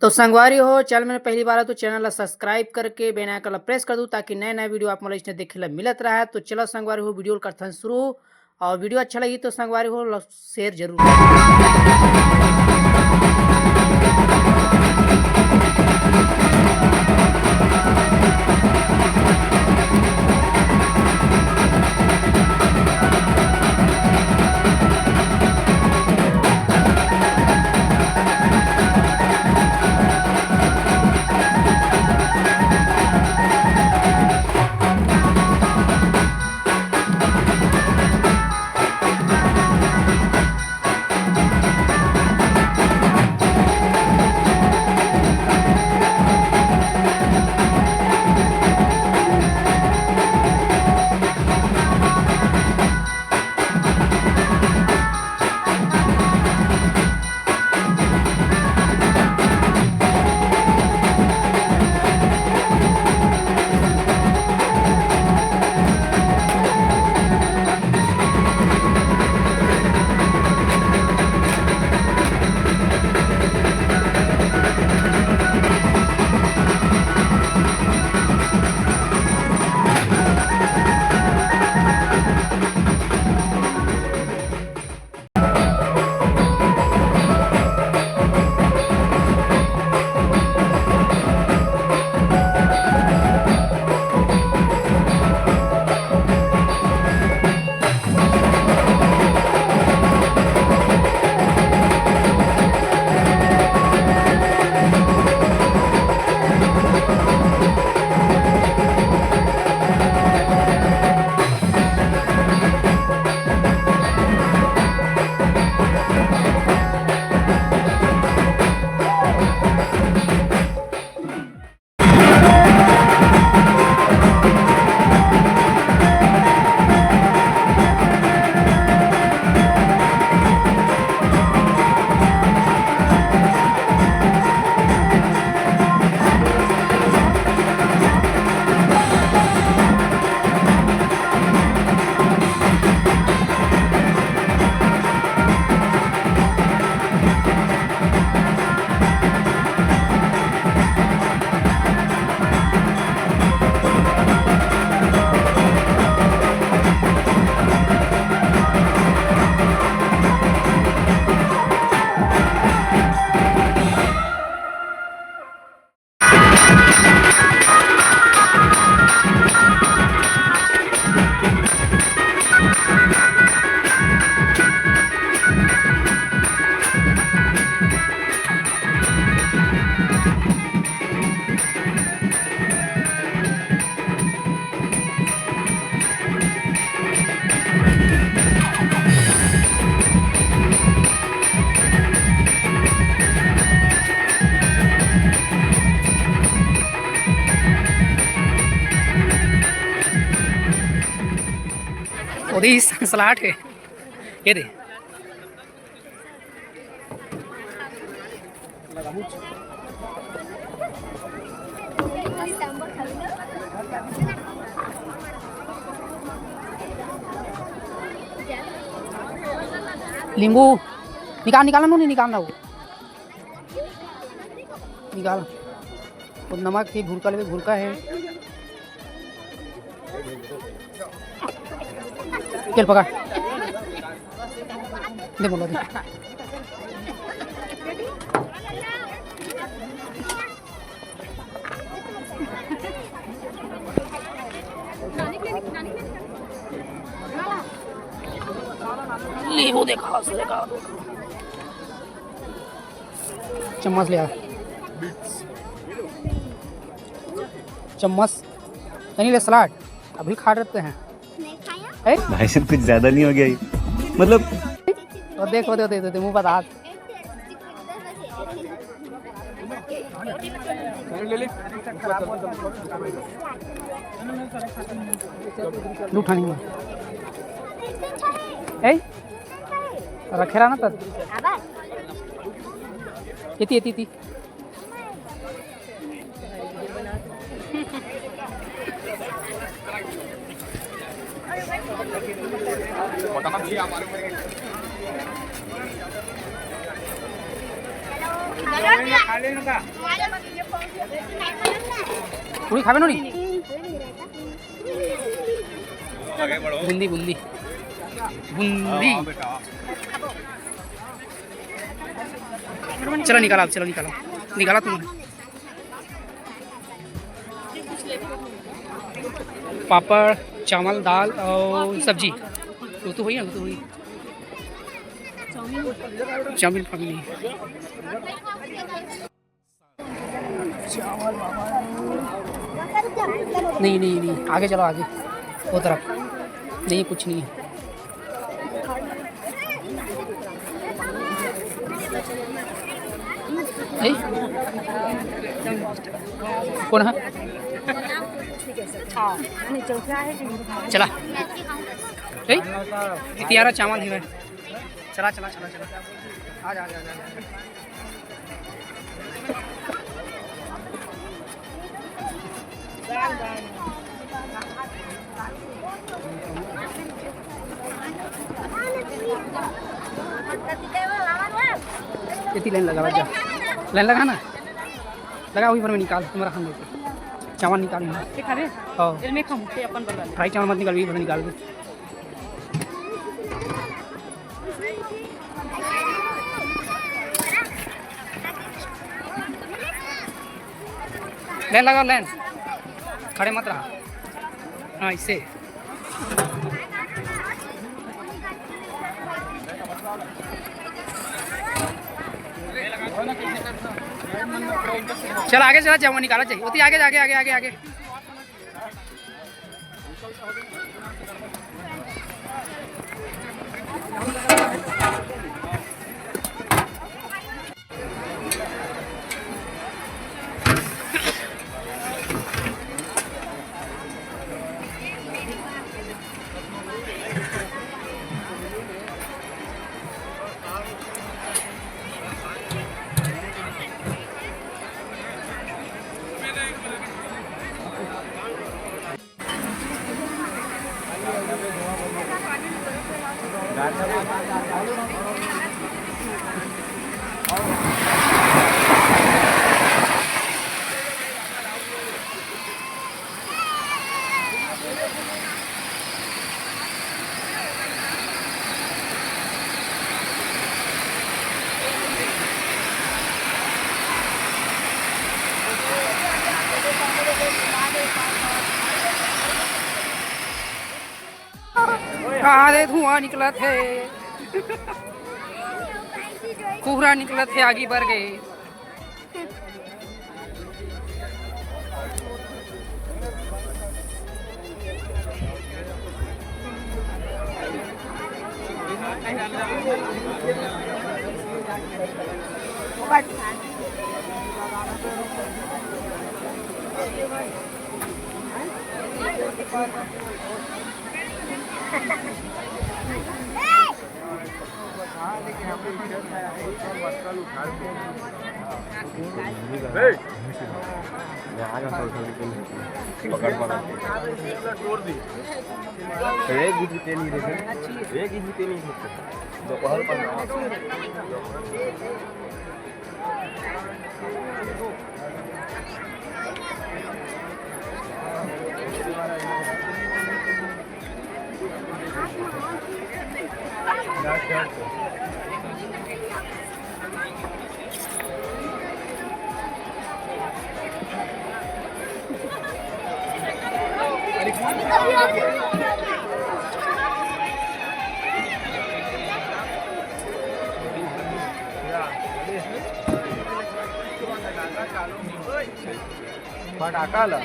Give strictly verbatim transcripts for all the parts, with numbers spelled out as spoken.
तो संगवारी हो, चैनल में पहली बार हो तो चैनल ला सब्सक्राइब करके बेल आइकन ला प्रेस कर दू, ताकि नए नए वीडियो आप मन ला इसने देखे ला मिलत रहे। तो चलो संगवारी हो, वीडियो ला करथन शुरू। और वीडियो अच्छा लगी तो संगवारी हो, शेयर जरूर करें। ओदी सलाट है, ये दे। नींबू निकाल, निकाल ना, नूनी निकाल ना वो। निकाल। वो नमक ही भुरका लेवे, भुरका है। चल पकड़। दे बोला दे। नींबू देखा, देखा। चम्मच ले आ। चम्मच। तनी ले सलाड। अभी खा रहते हैं। नहीं खाया? हैं? भाई साहब, कुछ ज्यादा नहीं हो गया ये? मतलब। वो देख, वो देख, वो देख, वो देख, मुंह बता। लू ठानी में। ए? रखे रहा ना तब। एती, एती, एती। पूरी खाबे नोनी? बूंदी, बूंदी, बूंदी। चलो निकाला, चलो निकाला, निकाला तुम। पापड़, चावल, दाल और सब्जी। वो तो हुई ना, वो तो हुई। Chowmein, chowmein. नहीं, नहीं, नहीं, आगे चलो, आगे। वो तरफ। नहीं, कुछ नहीं है। नहीं? कौन है? चला। ए, तियारा चावल ही है। चला, चला, चला, चला। आ जा, आ जा, आ जा, आ जा। इतनी लाइन लगा, जा। लाइन लगा ना। लगा, वही पर में निकाल, तुम्हारा हम देते। चावल निकाल, यहाँ। दिखा दे। हाँ। इनमें हम अपन बना ले। फ्राई चावल मत निकाल, वही पर निकाल दे। लाइन लगा, लाइन। खड़े मत रहा। हाँ, इससे। चल, आगे चला, चावल निकाला चाहिए। उतनी आगे, आगे, आगे, आगे, आगे। कहाँ ले धुआं निकलत हे, कुहरा निकलत हे, आगी बर गे। पकड़, पकड़। तो एक गीत भी तेल नहीं देते, एक गीत भी तेल नहीं देते। दोपहर पर फटाका ला।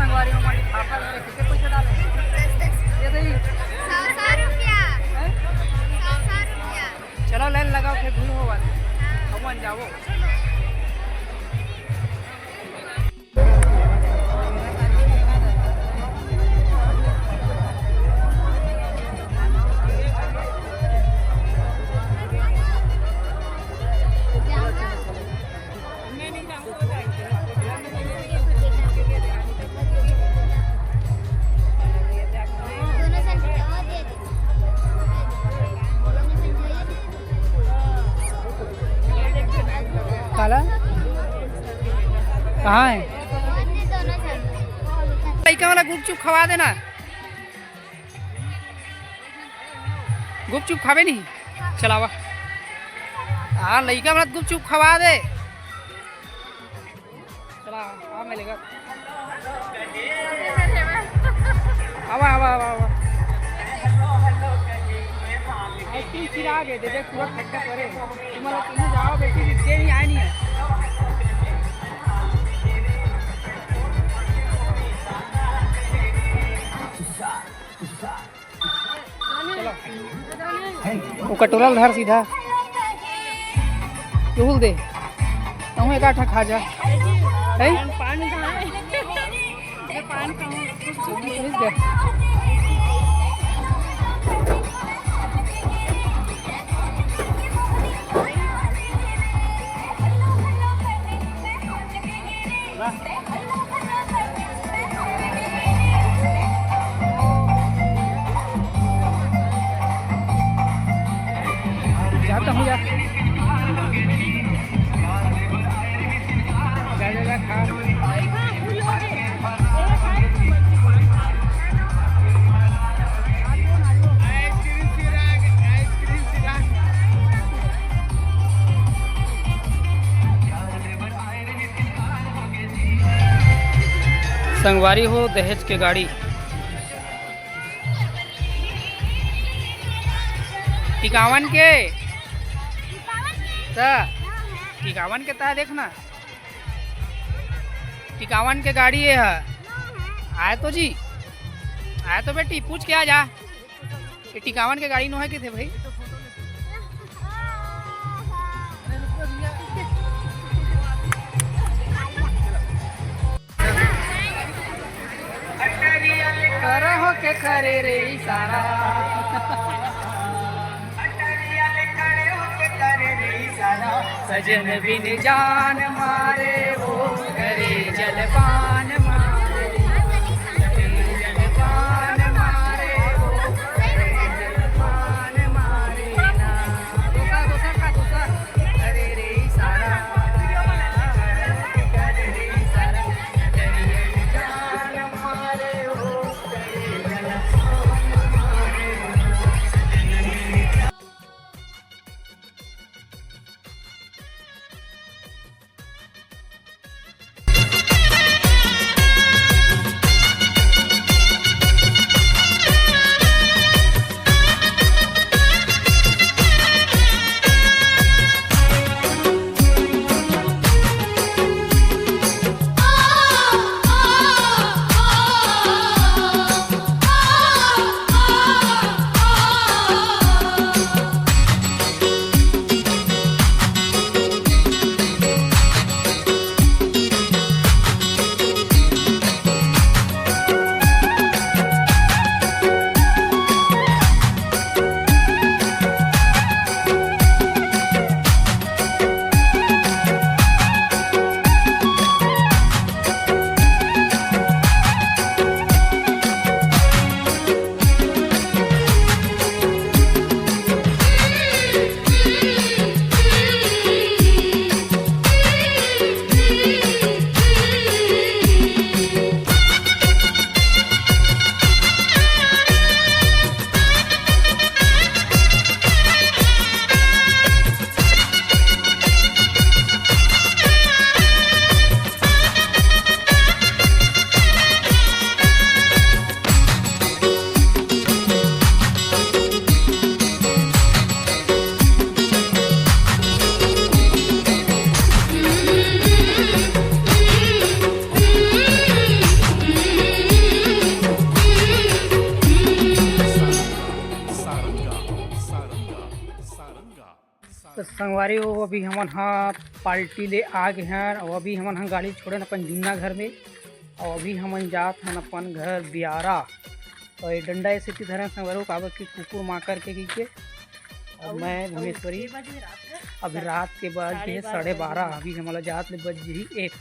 संगवारी हो, मन फाफा ले, कितने पैसा डाले? ये दे। सौ, सौ रुपया। हैं? सौ, सौ रुपया। चलो, लाइन लगाओ, फिर भीड़ होवत। भगवान जाओ। काला? कहाँ है? लइका वाला गुपचुप खवा देना। गुपचुप खाबे नहीं? चलावा। हाँ, लइका वाला गुपचुप खवा दे। चला, आ मैं लेगा। आवा, आवा, आवा, आवा। आइसक्रीम चिरा के दे दे, पूरा खट्टा करे। तुम लोग कहीं जाओ, बेटी, दिखते नहीं, आए नहीं है। चलो। वो कटोरा ल धर सीधा। केहू ल दे। तहूँ एक आठा खा जा। है? पान कहाँ है? ये पान कहाँ है? ठीक है। जाता हूँ यार। जा, जा, जा, खा। संगवारी हो, दहेज के गाड़ी। टिकावन के। त टिकावन के ता देखना। टिकावन के गाड़ी ये है। आए तो जी, आए तो बेटी, पूछ के आ जा। ये टिकावन के गाड़ी नो है किथे भाई? करे हो के करे रे इशारा। सजन बिन जान मारे वो करे जलपान मारे। सजन जलपान मारे वो करे जलपान मारे ना। दोसा, दोसा खा, दोसा। अरे रे सारा, अरे रे सारा, अरे रे जान मारे वो। संगवारी हो, अभी हमन ह पार्टी ले आ गे हन और अभी हमन ह गाड़ी छोड़े हन अपन जुन्ना घर में और अभी हमन जात हन अपन घर बियारा। और ये डंडा ऐसे की धरे हन संगवारी हो, काबर कि कुकुर माकर के कहिके। और मैं भुवनेश्वरी, अभी रात के बज गे हे साढ़े बारह, अभी हमला जात ले बज जही एक।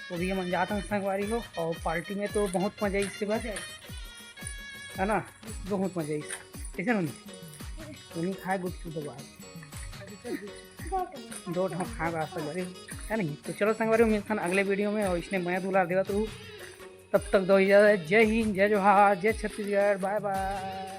तो अभी हमन जात हन संगवारी हो, और पार्टी में तो बहुत मजा आई इसके बाद, है ना? बहुत मजा आई। कैसे नोनी? नोनी खाए गुपचुप दबा दो ठो खा रहा संगवारी, है नहीं? तो चलो संगवारी, मिलथन अगले वीडियो में और इसने मया दुलार देवत रहू। तब तक दो इजाजत, जय हिंद, जय जोहार, जय छत्तीसगढ़, बाय बाय।